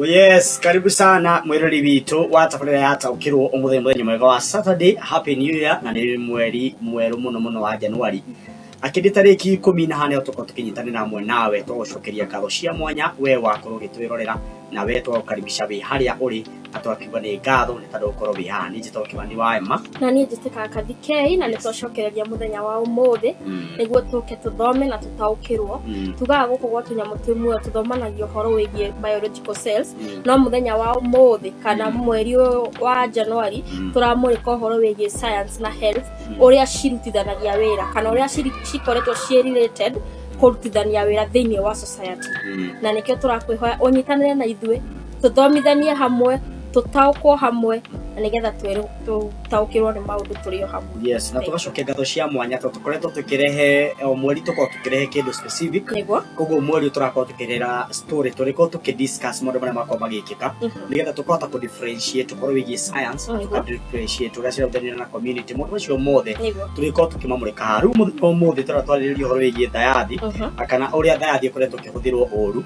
Yes, karibu sana mwirori witũ wa tabarĩra ya taũkĩrwo ũmũthĩ mũthenya mwega wa Saturday. Happy New Year, na nĩ mweri mwerũ mũno mũno wa Januari akĩndĩ tarĩki 10 na nĩho tũkorwo tũkĩnyitanĩra hamwe nawe, tũgũcokeria ngatho cia mwanya we wakorwo ũgĩtwĩrorera, na we twagũkaribisha wĩ harĩa ũrĩ, na twakiuga nĩ ngatho nĩ tondũ gũkorwo wĩ haha. Niĩ njĩtagwo Kĩmani wa Emma. Na niĩ njĩtĩkaga Kathikei, na nĩ twacokereria mũthenya wa ũmũthĩ nĩguo tũke tũthome na tũtaũkĩrwo. Tugaga gũkũ gwa tũnyamũ twĩ muoyo tũthomanagia ũhoro wĩgiĩ biological cells, no mũthenya wa ũmũthĩ kana mweri ũyũ wa January tũramũrĩka ũhoro wĩgiĩ science na health, ũrĩa cirutithanagia wĩra kana ũrĩa cikoretwo ciĩ related kũrutithania wĩra thĩinĩ wa society. Na nĩkĩo tũrakwĩhoya ũnyitanĩre na ithuĩ, tũthomithanie hamwe, tũtaũkwo hamwe, na nĩgetha tũtaũkĩrwo nĩ maũndũ tũrĩ o hamwe. Yes, na tũgacokia ngatho cia mwanya tondũ tũkoretwo tũkĩrehe o mweri, tũkorwo tũkĩrehe kĩndũ specific. Koguo mweri ũyũ tũrakorwo tũkĩrera story, tũrĩkorwo tũkĩdiscuss maũndũ marĩa makorwo magĩkĩka, nĩgetha tũkahota kũ differentiate ũhoro wĩgiĩ science, tũka differentiate ũrĩa cirathenio na community, maũndũ macio mothe tũrĩkorwo tũkĩmamũrĩka haha. Rĩu mũthenya wa ũmũthĩ tũratwarĩrĩria ũhoro wĩgiĩ thayathi, kana ũrĩa thayathi ĩkoretwo ĩkĩhũthĩrwo ũru,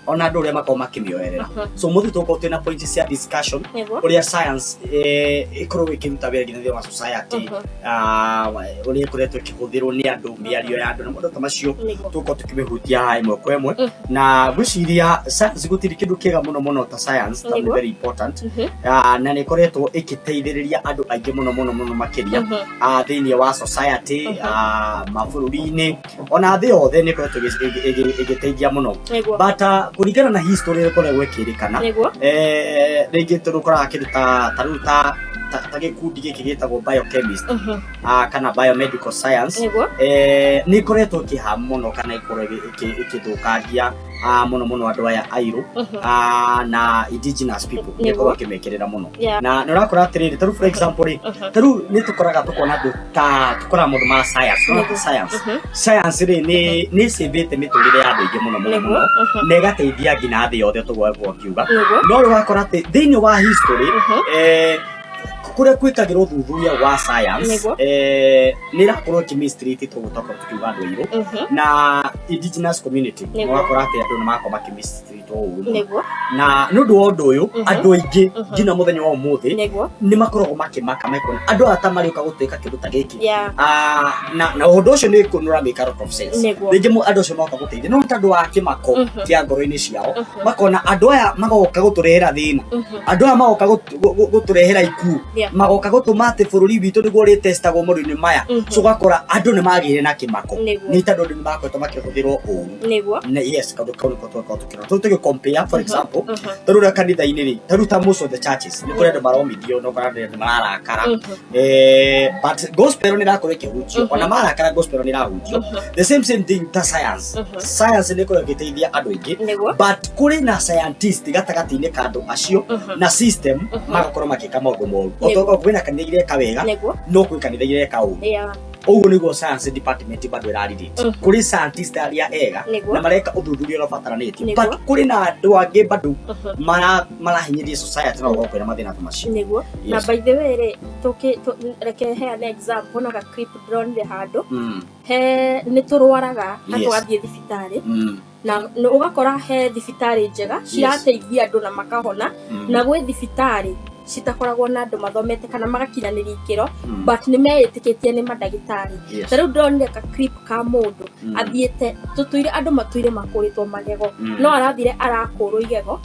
ona andũ ũrĩa makorwo makĩmĩoerera. So mũthĩ tũgũkorwo twĩna point cia discussion, ũrĩa science ĩkoragwo ĩkĩruta wĩra nginya thĩinĩ wa society, ũrĩa ĩkoretwo ĩkĩhũthĩrwo nĩ andũ, mĩario ya andũ na maũndũ ta macio. Tũgũkorwo tũkĩmĩhutia haha ĩmwe kwa ĩmwe, na ngwĩciria science, gũtirĩ kĩndũ kĩega mũno mũno ta science, tondũ nĩ very important. Na nĩ ĩkoretwo ĩgĩteithĩrĩria andũ aingĩ mũno mũno mũno makĩria thĩinĩ wa society, mabũrũri-inĩ, ona thĩ yothe nĩ ĩkoretwo ĩgĩteithia mũno. But kũringana na history ĩrĩa ĩkoragwo ĩkĩrĩkana, rĩngĩ tũkoraga kĩndũ ta rĩu ta gĩkundi gĩkĩ gĩtagwo biochemist kana biomedical science, nĩ ĩkoretwo ĩkĩha mũno kana ĩkorwo ĩkĩthũkangia mũno mũno andũ aya airũ na indigenous people, nĩ ĩkorwo ĩkĩmekĩrĩra mũno. Na nĩ ũrakora atĩrĩrĩ, tarĩu for example rĩ, tarĩu nĩ tũkoraga tũkona andũ ta tũkoraga maũndũ ma science, no science, science rĩ, nĩ ĩcĩbĩte mĩtũrĩre ya andũ aingĩ mũno mũno mũno, na ĩgateithia nginya thĩ yothe, tũguo ngiuga. No rĩu ũgakora atĩ thĩinĩ wa history, kũrĩa gwĩkagĩrwo ũthuthuria wa science, nĩ ĩrakorwo ĩkĩmistreat, tũguo twakorwo tũkiuga, andũ airũ na indigenous community. Ũgakora atĩ andũ nĩ makorwo makĩmistreatwo ũru mũno. Na nĩ ũndũ wa ũndũ ũyũ, andũ aingĩ nginya mũthenya wa ũmũthĩ nĩ makoragwo makĩmaka, mekona andũ aya ta marĩũka gũtuĩka kĩndũ ta gĩkĩ. Na ũndũ ũcio nĩ ũra make a lot of sense. Rĩngĩ andũ acio moka gũteithia, no nĩ tondũ wa kĩmako kĩa ngoro-inĩ ciao, makona andũ aya magoka gũtũrehera thĩna, andũ aya magoka gũtũrehera ikuũ, magoka gũtũma atĩ bũrũri witũ nĩguo ũrĩtestagwo maũndũ-inĩ maya. So ũgakora andũ nĩ magĩire na kĩmako, nĩ tondũ andũ nĩ makoretwo makĩhũthĩrwo ũru. Na yes, kaũndũ kau nĩko twakorwo tũkĩrora, tũu tũgĩ compare, for example, tarĩu ũrĩa kanitha-inĩ rĩ, tarĩu ta most of the churches nĩ kũrĩ andũ maromithio, no kũrĩ andũ mararakara. But gospel nĩ ĩrakorwo ĩkĩhunjio. Ona marakara, gospel nĩ ĩrahunjio. The same same thing ta science. Science nĩ ĩkoragwo ĩgĩteithia andũ aingĩ, but kũrĩ na scientist gatagatĩ-inĩ ka andũ acio na system, magakorwo magĩka maũndũ moru. Otokorwo kwĩna kanitha ireka wega, no kwĩ kanitha ireka ũru. Ũguo nĩguo science department bado ĩrarelate. Kũrĩ scientist arĩa ega na mareka ũthuthuria ũrĩa ũbataranĩtio, but kũrĩ na andũ angĩ bado marahinyĩrĩria society na gũkorwo kwĩna mathĩna ta macio. Nĩguo. Na by the way rĩ, reke heane example na ga clip ndĩronire handũ. He nĩ tũrwaraga na tũgathiĩ thibitarĩ, na ũgakora he thibitarĩ njega cirateithia andũ na makahona, na gwĩ thibitarĩ citakoragwo na andũ mathomete kana magakinyanĩria ikĩro, but nĩ meĩtĩkĩtie nĩ mandagĩtarĩ. Ta rĩu ndĩronire ka clip ka mũndũ athiĩte, tũtũire andũ matũire makũrĩtwo magego, no arathire arakũrwo igego,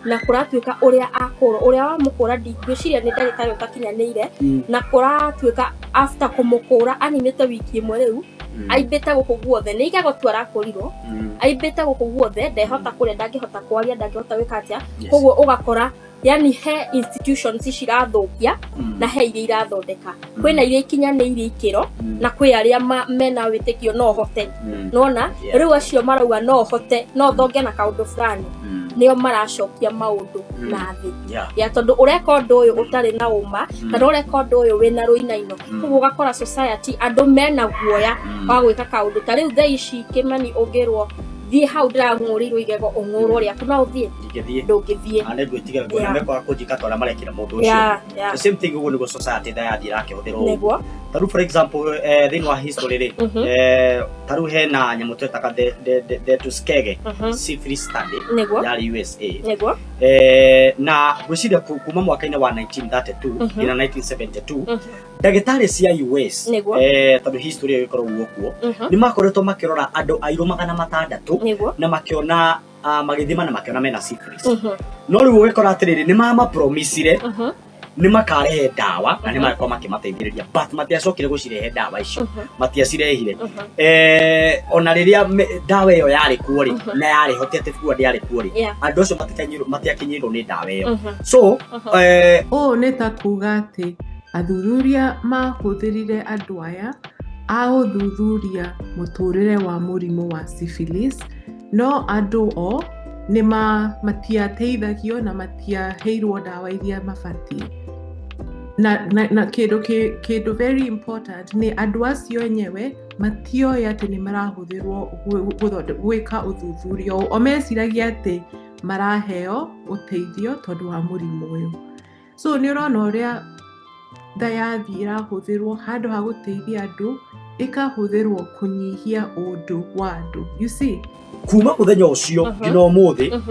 na kũratuĩka ũrĩa akũrwo, ũrĩa wamũkũra, ngwĩciria nĩ ndagĩtarĩ ũtakinyanĩire, na kũratuĩka after kũmũkũra aninĩte wiki ĩmwe rĩu aimbĩte gũkũ guothe, nĩ igego tu arakũrirwo, aimbĩte gũkũ guothe, ndehota kũrĩa, ndangĩhota kwaria, ndangĩhota gwĩka atĩa. Koguo ũgakora yani he institutions cirathũkia na he iria irathondeka. Kwĩna iria ikinyanĩirie ikĩro na kwĩ arĩa mena wĩtĩkio no hote. Nona rĩu acio marauga no hote, no thonge na kaũndũ fulani, nĩo maracokia maũndũ na thĩ, ya tondũ ũreka ũndũ ũyũ ũtarĩ na ũma, kana ũreka ũndũ ũyũ wĩna rũinaino. Koguo ũgakora society andũ mena guoya wa gwĩka kaũndũ. Ta rĩu thaa ici, Kĩmani, ũngĩrwo Thiĩ hau ndĩrang'ũrĩirwo igego ũng'ũrwo rĩaku, no ũthiĩ? Ndingĩthiĩ. Ndũngĩthiĩ. Na nĩngwĩtigĩra nguona mekwaga kũnjĩka ta ũrĩa marekĩra mũndũ ũcio. The same thing, ũguo nĩguo society tha yathiĩ ĩrakĩhũthĩrwo ũguo. Ta rĩu, for example, thĩinĩ wa history rĩ, ta rĩu hena nyamũ twetaga the Tuskegee syphilis study, yarĩ USA. Na ngwĩciria kuma mwaka-inĩ wa 1932 nginya 1972, ndagĩtarĩ cia US, tondũ history ĩyo ĩgĩkorwo kuo, nĩ makoretwo makĩrora andũ airũ 600 na makĩona, magĩthima na makĩona mena syphilis. No rĩu ũgĩkora atĩrĩrĩ, nĩ mamapromisire nĩ makarehe ndawa na nĩ magakorwo makĩmateithĩrĩria, but matiacokire gũcirehe ndawa icio, matiacirehire. Ona rĩrĩa ndawa ĩyo yarĩ kuo rĩ, na yarĩ ho, ti atĩ kuo ndĩarĩ kuo rĩ, andũ acio matiakinyĩirwo nĩ ndawa ĩyo. So Ũũ nĩ ta kuuga atĩ athuthuria mahũthĩrire andũ aya a gũthuthuria mũtũũrĩre wa mũrimũ wa syphilis, no andũ o nĩ matiateithagio na matiaheirwo ndawa iria mabatiĩ. Na kĩndũ very important nĩ andũ acio enyewe matioĩ atĩ nĩ marahũthĩrwo gwĩka ũthuthuria ũyũ. O meciragia atĩ maraheo ũteithio tondũ wa mũrimũ ũyũ. So nĩ ũrona ũrĩa thayathi ĩrahũthĩrwo handũ ha gũteithia andũ, ĩkahũthĩrwo kũnyihia ũndũ wa andũ. You see? Kuma mũthenya ũcio nginya ũmũthĩ,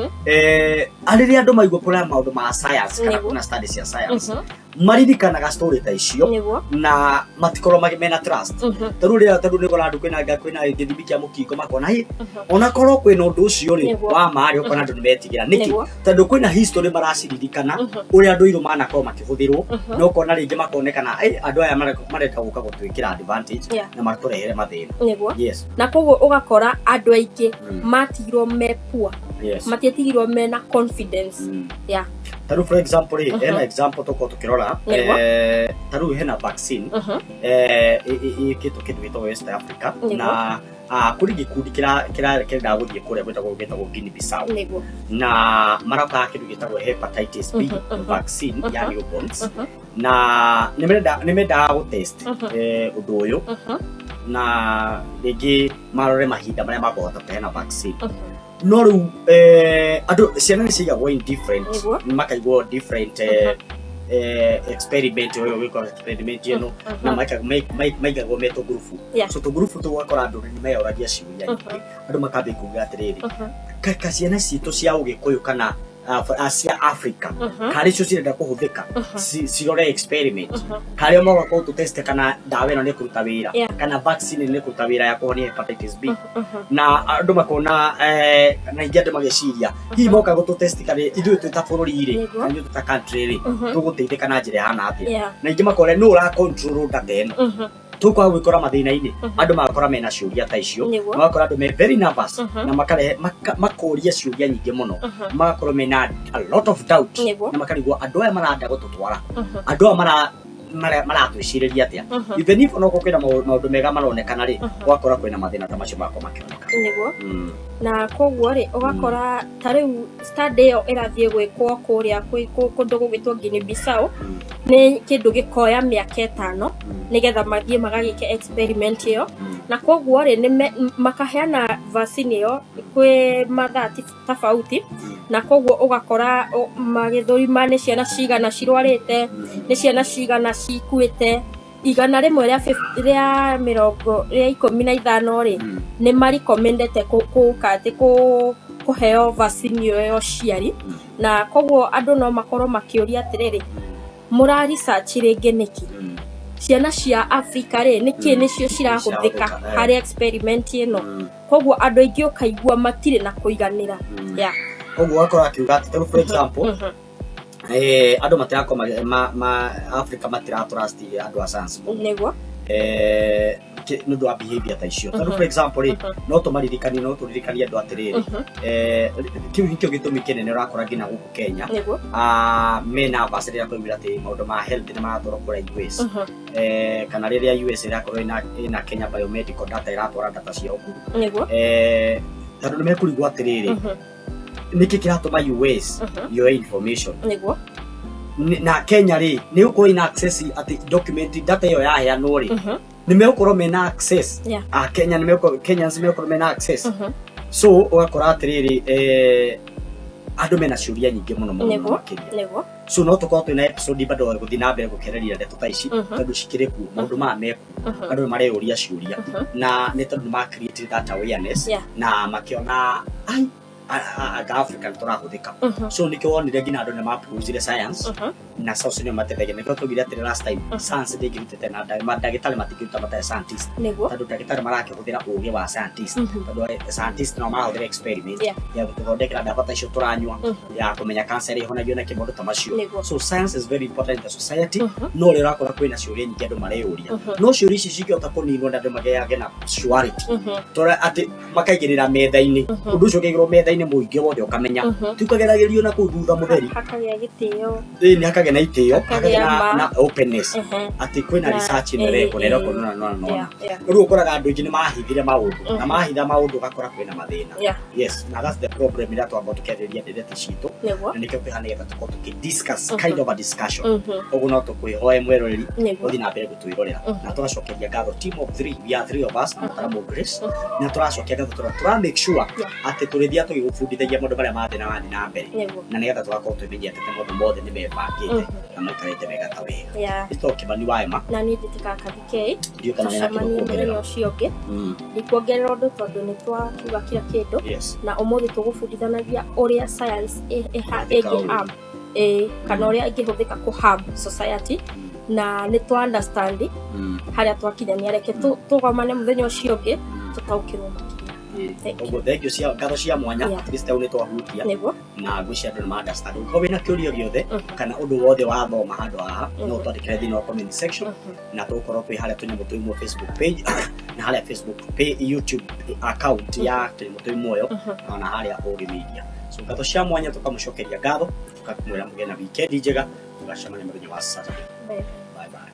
rĩrĩa andũ maigua kũrĩa maũndũ ma science kana kuna study cia science, maririkanaga story ta icio na matikorwo mena trust. Tarĩu rĩrĩa, tarĩu nĩũkora andũ kwĩna gĩthimi kĩa mũkingo, makona hĩ, onakorwo kwĩna ũndũ ũcio rĩ, wa ma rĩ, ũkona andũ nĩ metigĩra. Nĩkĩ? Tondũ kwĩna history maraciririkana, ũrĩa andũ airũ manakorwo makĩhũthĩrwo, na ũkona rĩngĩ makonekana, "Ĩ, andũ aya marenda gũka gũtwĩkĩra advantage na matũrehere mathĩna." Na koguo ũgakora andũ aingĩ matigirwo me poor, matiatigirwo mena confidence. Tarĩu, for example rĩ, hena example tũkorwo tũkĩrora. Tarĩu hena vaccine ĩkĩtwo kĩndũ gĩtagwo West Africa, na kũrĩ gĩkundi kĩrendaga gũthiĩ kũrĩa gwĩtagwo Guinea Bissau, na marakaga kĩndũ gĩtagwo hepatitis B vaccine ya newborns, na nĩ mendaga gũtest ũndũ ũyũ, na rĩngĩ marore mahinda marĩa makũhota kũheana vaccine. No rĩu andũ, ciana nĩ ciigagwo in different, makaigwo different experiment ũyũ, gwĩkwo experiment ĩno, na maigagwo me tũgurubu. So tũgurubu tũu ũgakora andũ nĩ meyoragia ciũria nyingĩ, andũ makambia kuga atĩrĩrĩ, ka ciana citũ cia ũgĩkũyũ kana cia Africa, karĩ cio cirenda kũhũthĩka cirore experiment, karĩa moga tũteste kana ndawa ĩno nĩ kũruta wĩra, kana vaccine nĩ kũruta wĩra ya kũhonia hepatitis B? Na andũ makona, na ingĩ andũ magĩciria hihi moka gũtũtest kana ithuĩ twĩ ta bũrũri rĩ, kana ithuĩ twĩ ta country rĩ, tũgũteithĩka na njĩra ĩhana atĩa? Na ingĩ makona nũ ũra control data ĩno, tũkwaga gwĩkora mathĩna-inĩ. Andũ magakora mena ciũria ta icio, magakora andũ me very nervous, na makarehe makoria ciũria nyingĩ mũno, magakorwo mena a lot of doubt, na makarigwo andũ aya maranda gũtũtwara, andũ aya maratwĩcirĩria atĩa? Even if onokorwo kwĩna maũndũ mega maronekana rĩ, ũgakora kwĩna mathĩna ta macio magakorwo makĩoneka. Na koguo rĩ, ũgakora ta rĩu study ĩyo ĩrathiĩ gwĩkwo kũrĩa kũndũ gũgwĩtwo Guinea Bissau, nĩ kĩndũ gĩkoya mĩaka 5 nĩgetha mathiĩ magagĩke experiment ĩyo. Na koguo rĩ, makaheana vaccine ĩyo kwĩ mathaa tofauti, na koguo ũgakora magĩthũrima nĩ ciana cigana cirwarĩte, nĩ ciana cigana cikuĩte. 100 rĩa mĩrongo rĩa 15 rĩ, nĩ marecommendete kũka atĩ kũheo vaccine ĩyo ya ũciari. Na koguo andũ no makorwo makĩũria atĩrĩrĩ, mũra research rĩngĩ nĩkĩ? Ciana cia Africa rĩ, nĩkĩ nĩcio cirahũthĩka Cirahũthĩka, eh. harĩ experiment ĩno? Koguo andũ aingĩ ũkaigua matirĩ na kũiganĩra. Koguo ũgakora akiuga atĩ tarĩu, for example, andũ matirakorwo ma Africa matiratrust andũ a science mũno, nĩ ũndũ wa behavior ta icio. Tondũ, for example rĩ, no tũmaririkanie, no tũririkanie andũ atĩrĩrĩ, kĩu nĩkĩo gĩtũmi kĩnene ũrakora nginya gũkũ Kenya, mena nervous rĩrĩa kũigua atĩ maũndũ ma health nĩ maratwarwo kũrĩa US, kana rĩrĩa US ĩrakorwo ĩna Kenya Biomedical Data, ĩratwara data ciao kũu, tondũ nĩ mekũrigwo atĩrĩrĩ, nĩkĩ kĩratũma US yoe information na Kenya rĩ, nĩ gũkorwo ina access atĩ document data ĩyo yaheanwo rĩ, nĩ megũkorwo mena access, a Kenya nĩ megũkorwo, Kenyans nĩ megũkorwo mena access. So ũgakora atĩrĩrĩ, andũ mena ciũria nyingĩ mũno mũno mũno makĩria. So no tũkorwo twĩna episode bado gũthiĩ na mbere gũkereria ndeto ta ici, tondũ cikĩrĩ kuo, maũndũ maya mekuo, andũ nĩ mareyũria ciũria, na nĩ tondũ nĩ ma create that awareness na makĩona ai anga Africa nĩ tũrahũthĩka. So nĩkĩo wonire nginya andũ nĩ ma science na science nĩo mateithagia. Nĩkĩo twaugire atĩrĩ last time, science ndĩngĩrutĩte na ndagĩtarĩ matingĩruta matarĩ scientist, tondũ ndagĩtarĩ marakĩhũthĩra ũgĩ wa scientist, tondũ scientist no marahũthĩra experiment ya gũtũthondekera ndawa ta icio tũranyua, ya kũmenya cancer ĩhonagio na kĩ, maũndũ ta macio. So science is very important in the society, no ũrĩa ũrakora kwĩna ciũria nyingĩ andũ mareyũria, no ciũria ici cingĩhota kũninwo na andũ magĩage na surety, tondũ atĩ makaigĩrĩra metha-inĩ, ũndũ ũcio ũkaigĩrwo metha-inĩ, mũingĩ wothe ũkamenya, ti ũkageragĩrio na kũu thutha mũtheri. Hakagĩa gĩtĩo. Ĩĩ, nĩ hakagĩa na itĩo, Hakagĩa hakagĩa na, ma. na openness atĩ kwĩna research ĩno ĩrekwo na ĩrekwo nona nona nona. Rĩu ũkoraga andũ aingĩ nĩ mahithire maũndũ, na mahitha maũndũ ũgakora kwĩna mathĩna. Yes, na that's the problem ĩrĩa twamba tũkĩarĩrĩria ndereti citũ, na nĩkĩo twĩ haha nĩgetha tũkorwo tũkĩ discuss, kind of a discussion. Koguo no tũkwĩhoe mweroreri ũthiĩ na mbere gũtwĩrorera, na tũgacokeria ngatho team of three, we are three of us, na mũtaramu Grace, na tũracokia ngatho tũra make sure atĩ tũrĩthiaga tũgĩgũbundithagia maũndũ marĩa marathiĩ na marathiĩ na mbere, na nĩgetha tũgakorwo twĩmenyete atĩ maũndũ mothe nĩ mebangĩte na maikarĩte wega ta wega. Ĩtagwo Kĩmani wa Ema. Na niĩ njĩtĩkaga Kathikei. Ndiũ kana wĩna kĩndũ Tũcemanie mũthenya kuongerera. ũcio ũngĩ. Ndikuongerera ũndũ tondũ nĩ twakiuga kila kĩndũ. Na ũmũthĩ tũgũbundithanagia ũrĩa science Ĩhũthĩka ĩngĩ harm, kana ũrĩa ĩngĩhũthĩka kũ harm society, na nĩ twa understand harĩa twakinyania. Reke tũgomane mũthenya ũcio ũngĩ, tũtaũkĩrwo makĩria. Thank you. Ũguo thank you cia ngatho cia mwanya. At least hau nĩ twahutia, na ngwĩciria andũ nĩ ma understand. Ũngĩkorwo wĩna kĩũria gĩothe kana ũndũ wothe wathoma handũ haha, no ũtwandĩkĩre thĩinĩ wa comment section, na tũgũkorwo twĩ harĩa Tũnyamũ Twĩ Muoyo Facebook page, na harĩa Facebook page, YouTube account ya Tũnyamũ Twĩ Muoyo, na harĩa Ũgĩ Media. So ngatho cia mwanya, tũkamũcokeria ngatho, tũkamwĩra mũgĩe na weekend njega, tũgacemania mũthenya wa Saturday. Bye.